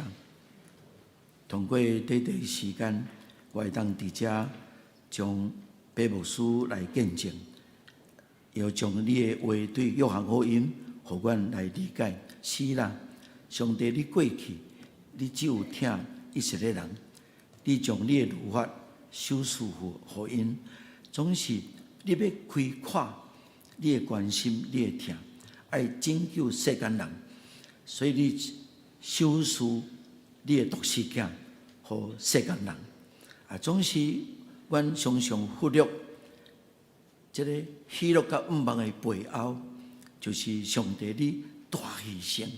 通過短短時間，我會當佇遮將白牧師來見證，又將你的話對約翰福音，予阮來理解。是啦，上帝，你過去你只有疼以色列人，你將你的律法賞賜予𪜶，總是你欲開闊你的關心，你的疼，愛拯救世間人，所以你賞賜你的獨生子予世間人。啊，總是阮常常忽略這个喜樂佮願望的背後，就是上帝你大犧牲。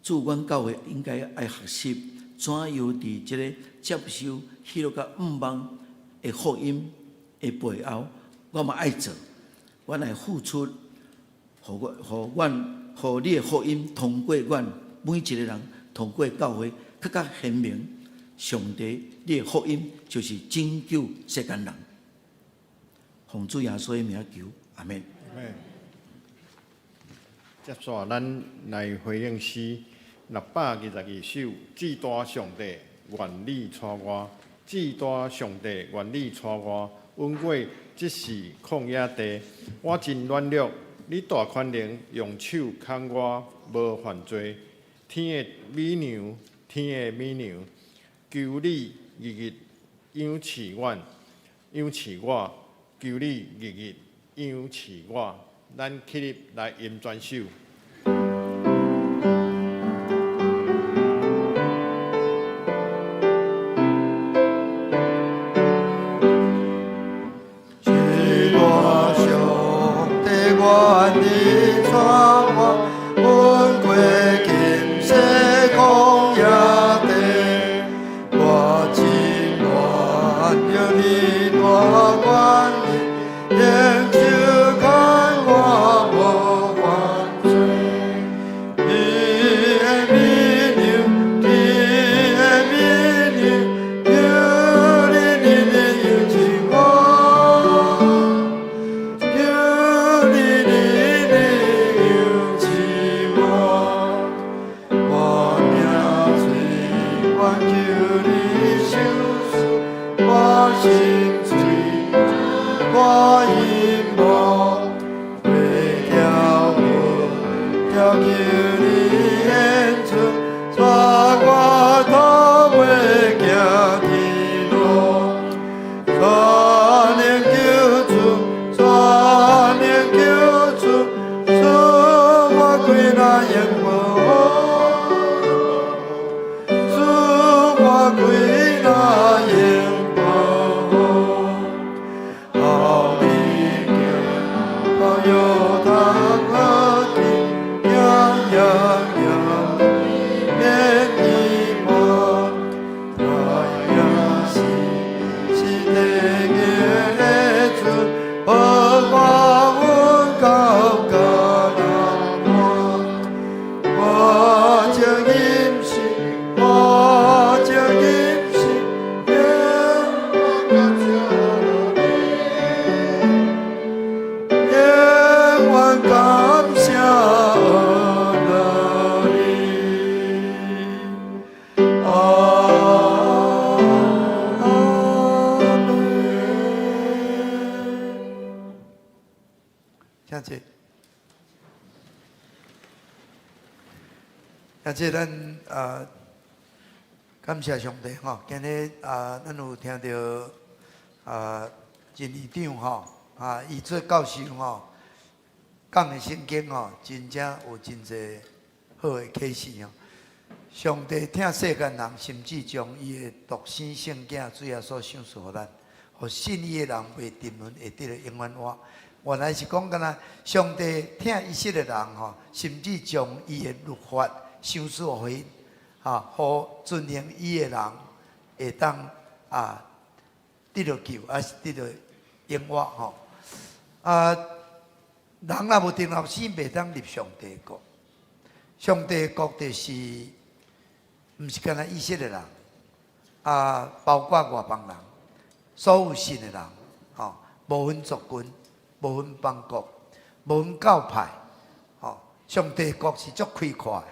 主，阮教會應該愛學習怎樣佇這个接受喜樂佮願望的福音的背後，我嘛愛做，阮來付出，予我、予阮、予你的福音通過阮每一個人，通過教會，閣較顯明。上帝，你的福音就是拯救世間人。奉主耶穌的名求，阿門。接續咱來回應詩622首，至大上帝，願你帶我；至大上帝，願你帶我。穩過這是曠野地，我真軟弱，你大權能用手牽我，無犯罪。天的美娘，天的美娘，求你日日仰視阮，仰視我，求你日日仰視我。咱起立來吟全首。至大上帝，願你帶我，穩過今世曠野地，我真軟弱，你大權能，用手牽我無犯罪。天的美娘，天的美娘，求你日日仰視我，求你日日仰視我。我命隨願求你賞賜，我心碎大陰謀，袂調袂調求你恩准，帶我渡袂請坐。請坐，咱啊，感謝上帝吼，今日啊，咱有聽著啊，陳院長吼，啊，伊做教授吼，講的聖經吼，真正有真濟好的啟示吼。上帝疼世間人，甚至將伊的獨生聖子主耶穌賞賜予咱，予信伊的人袂沉淪，會得著永遠活。原來是講敢若上帝疼以色列人吼，甚至將伊的律法賞賜予𪜶，哈，予遵行伊的人會當啊得著救，抑是得著永活吼。啊，人若無重頭生，袂當入上帝國。上帝國就是，毋是干焦以色列人，啊，包括外邦人，所有信的人，吼，無分族群，無分邦國，無分教派，吼，上帝國是足開闊的。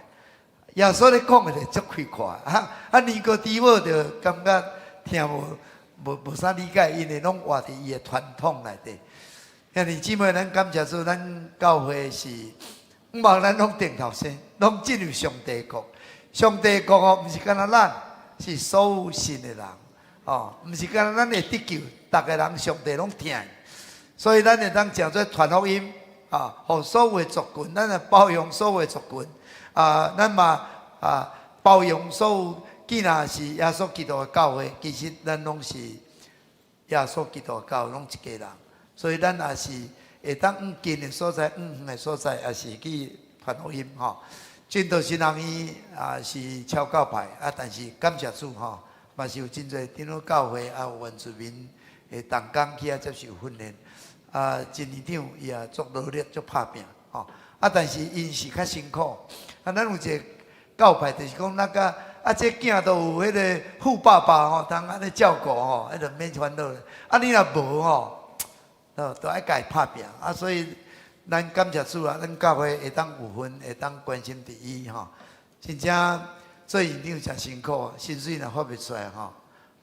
耶穌咧講的就足開闊，啊啊，尼哥底母就感覺聽無無無啥理解，因為攏活佇伊的傳統內底。兄弟姊妹，咱感謝主，咱教會是，毋望咱攏重頭生，攏進入上帝國。上帝國哦，毋是干焦咱，是所有信的人，哦，毋是干焦咱會得救，逐个人上帝攏疼。所以咱會當誠做傳福音，啊，予所有的族群，咱來包容所有的族群，啊，咱嘛啊包容所有，既然是耶穌基督的教會，其實咱攏是耶穌基督的教會，攏一家人。所以咱也是會當往近的所在，往遠的所在，也是去傳福音吼。真道神學院也是超教派啊，但是感謝主吼，嘛是有真濟長老教會啊，有原住民的同工去遐接受訓練。啊，陳院長伊也足努力，足拍拚吼。啊，但是𪜶是較辛苦。啊，咱有一个教派，就是講那個啊，這囝都有彼个富爸爸吼，通按呢照顧吼，彼就免煩惱。啊，你若無吼，都愛家己拍拚。啊，所以咱感謝主啊，咱教會會當有份，會當關心著伊吼。真正做院長誠辛苦，薪水若發袂出來吼，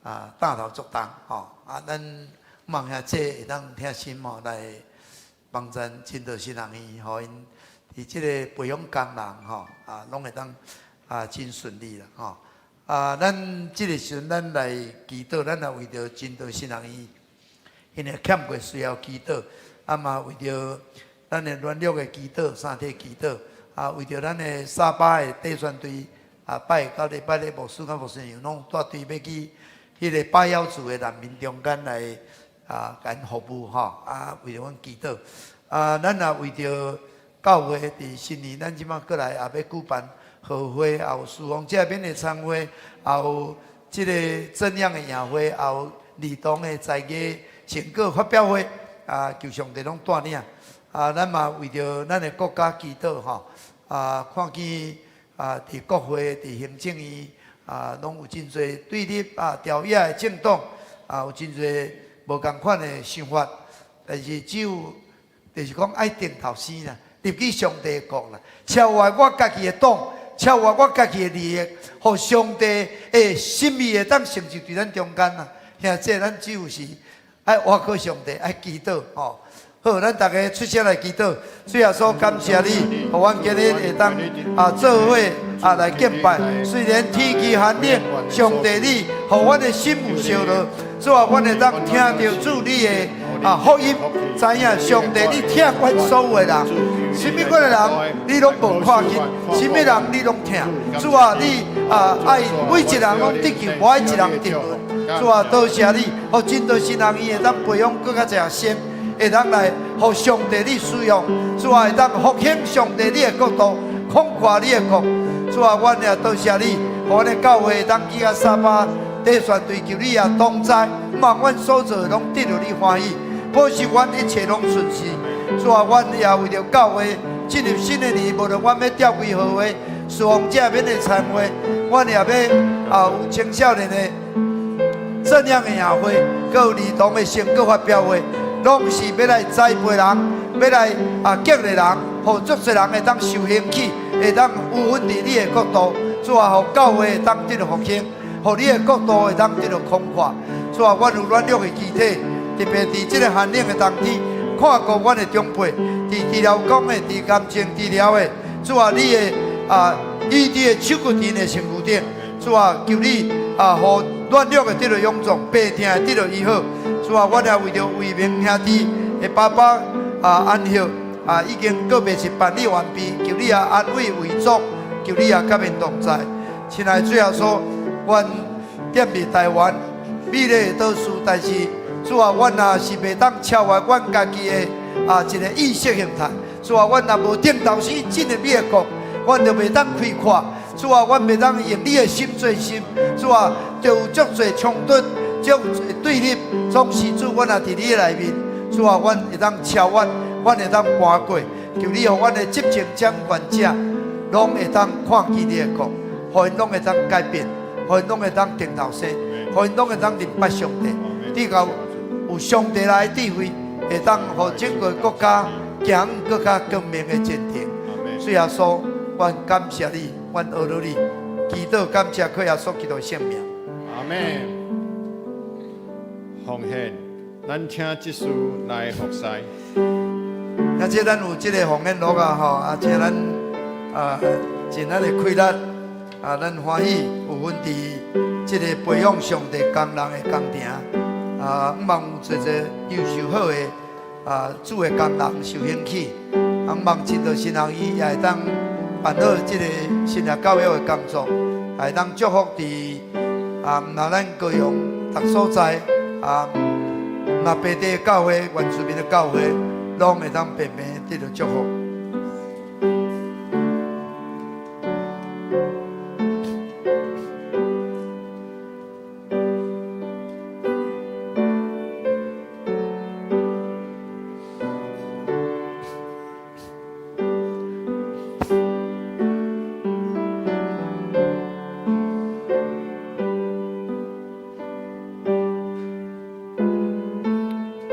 啊，擔頭足重吼。啊，咱望遐這會當疼心吼來幫贊真道神學院，予𪜶佇這个培養工人吼，啊，攏會當啊真順利啦吼。啊，咱這个時陣咱來祈禱，咱也為著真道神學院，因為欠過需要祈禱，啊嘛為著咱的軟弱的祈禱，三體祈禱，啊為著咱的沙巴的短宣隊，啊拜到禮拜日牧師佮牧師娘攏帶隊欲去彼个巴夭族的難民中間來啊，共𪜶服務吼，啊為著阮祈禱，啊咱也為著教會佇新年，咱這擺過來也欲舉辦賀會，也有侍奉者免的餐會，也有這个正樣的宴會，也有兒童的才藝成果發表會，啊，求上帝攏帶領。啊，咱嘛為著咱的國家祈禱吼，啊，看見啊，佇國會、佇行政院啊，攏有真濟對立啊、朝野的政黨啊，有真濟無仝款的想法，但是只有就是講愛重頭生啦，入去上帝的國啦，超越我家己的黨，超越我家己的利益，予上帝的心意會當成就佇咱中間啦。兄弟，咱只有是愛倚靠上帝，愛祈禱吼。好，咱逐家出聲來祈禱。主耶穌，感謝你，予阮今日會當啊做伙啊來敬拜。雖然天氣寒冷，上帝你，予阮的心有燒熱。主啊，阮會當聽著主你的啊福音，知影上帝你疼阮所有的人，啥物款的人你攏無看輕，啥物人你攏疼。主啊，你啊愛每一人攏得救，無愛一人沉淪。主啊，多謝你，予真道神學院會當培養閣較濟學生，會當來予上帝你使用。主啊，會當復興上帝你的國度，擴闊你的國。主啊，阮也多謝你，予阮的教會會當去到沙巴短宣隊，求你也同在，望阮所做的攏得著你歡喜，保守阮一切攏順遂。主啊，阮也為著教會進入新的年，無論阮欲召開賀會、侍奉者免的餐會，阮也欲啊有青少年的正樣的宴會，閣有兒童的成果發表會，攏是欲來栽培人，欲來啊激勵人，予足濟人會當受興起，會當有份佇你的國度。主啊，予教會會當得著復興，予你的國度會當得著擴闊。主啊，阮有軟弱的肢體，特別佇這个寒冷的冬天，看顧阮的長輩，佇治療講的，佇癌症治療的，主啊，你的醫治的手骨佇𪜶的身軀頂，主啊，求你予軟弱的得著勇壯，病痛的得著醫好。主啊，阮也為著魏明兄弟的爸爸安息已經告別式辦理完畢，求你也安慰遺族，求你也佮𪜶同在。親愛的主耶穌，阮踮佇台灣美麗的島嶼，但是主啊，阮也是袂當超越阮家己的一個意識形態。主啊，阮若無定頭先進入你的國，阮就袂當開闊。主啊，阮袂當用你的心做心。主啊，就有足濟衝突，足濟對立，總是主，阮若佇你的內面，主啊，阮會當超越，阮會當搬過。求你予阮的執政掌權者，攏會當看見你的國，予𪜶攏會當改變，予𪜶攏會當定頭生，予𪜶攏會當認捌上帝，直到有上帝來的智慧，會當予整個國家行閣較光明的前程。主耶穌，阮感謝你，阮阿羅你，祈禱感謝靠耶穌基督的聖名。阿們。奉獻，咱請執事來服侍。啊，這咱有這个奉獻錄啊，吼啊，請咱盡咱的氣力啊，咱歡喜有份佇這个培養上帝工人的工程啊，向望有濟濟優秀好的主的工人受興起，向望真道神學院也會當辦好這个神學教育的工作，也會當祝福佇毋若咱高雄逐所在毋若白地的教會、原住民的教會，攏會當平平得著祝福。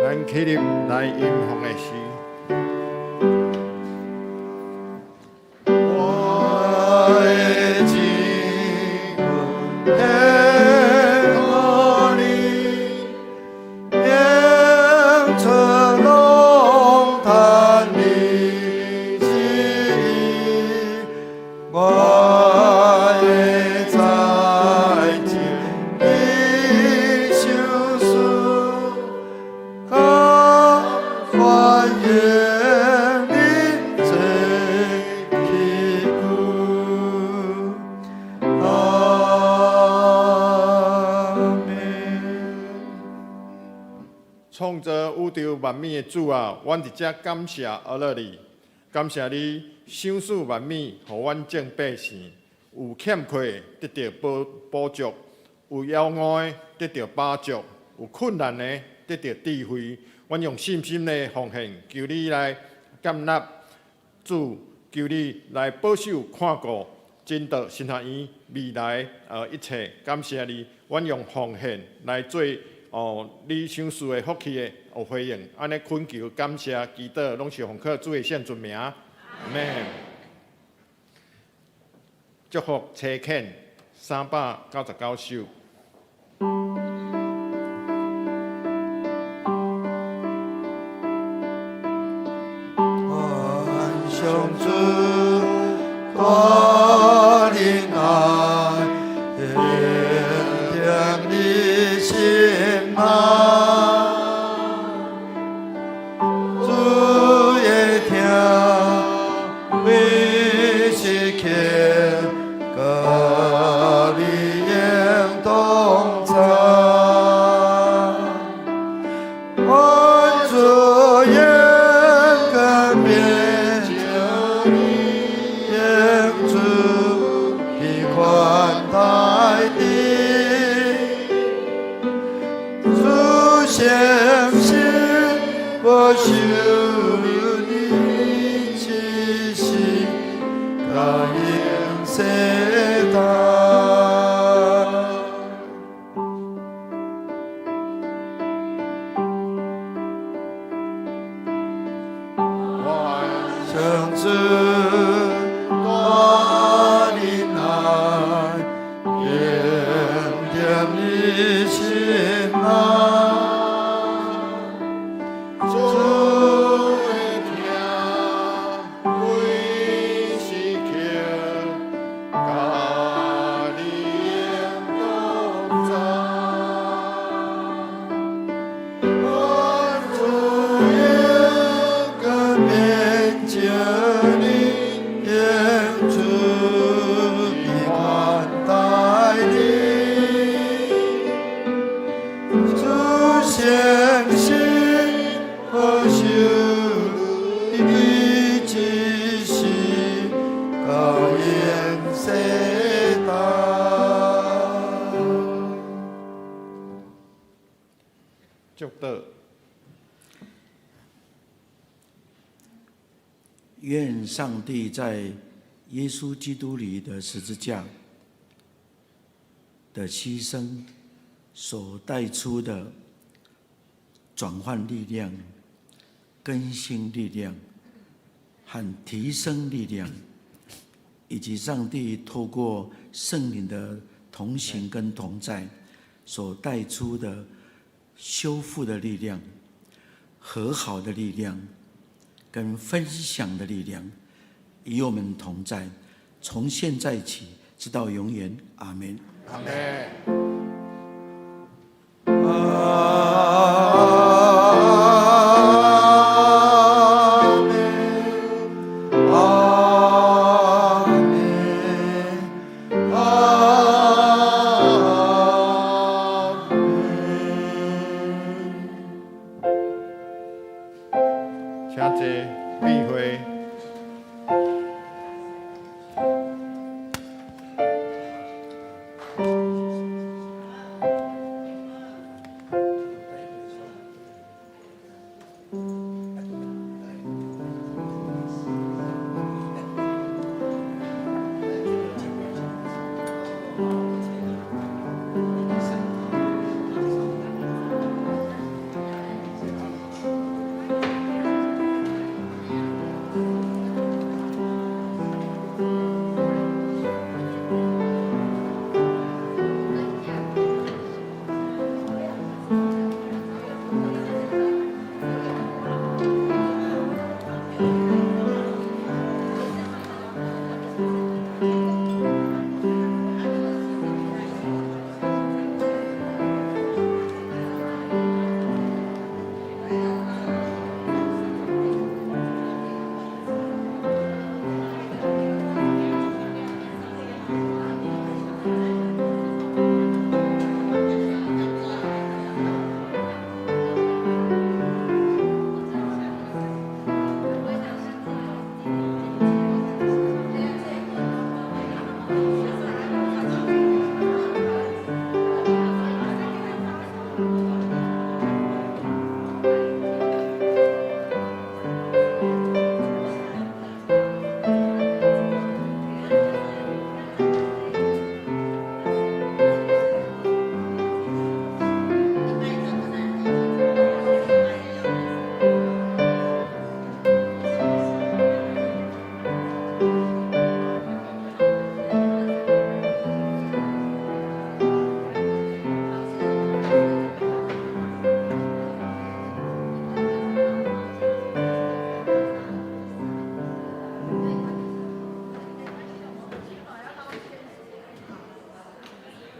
咱起立來吟奉的詩。我的真献予你，演出攏趁你旨意，我的才情你賞賜，甘願用你做器具。阿們。創造宇宙萬物的主啊，阮佇遮感謝阿樂你，感謝你賞賜萬物，予阮眾百姓有欠缺的得著補補足，有枵餓的得著飽足，有困難的得著智慧。阮用信心的奉獻，求你來接納主，求你來保守看顧真道神學院未來一切。感謝你，阮用奉獻來做你賞賜的福氣的回應，按呢懇求感謝祈禱，攏是奉靠主的聖尊名。阿們。祝福差遣399首。願上主大仁愛，恩典你心內，主的疼為時刻，佮你永同在。願主永跟變永主的寬待的，主相信我受你之時，甲永世代。上主大仁愛，恩典你心內，主聖神保守你一世到永世代。祝禱。願上帝在耶穌基督裡的十字架的犧牲所帶出的轉換力量、更新力量和提升力量，以及上帝透過聖靈的同行跟同在所帶出的修復的力量、和好的力量跟分享的力量，與我們同在，從現在起直到永遠。阿門。阿門。阿門，阿門，阿門。請坐，閉會。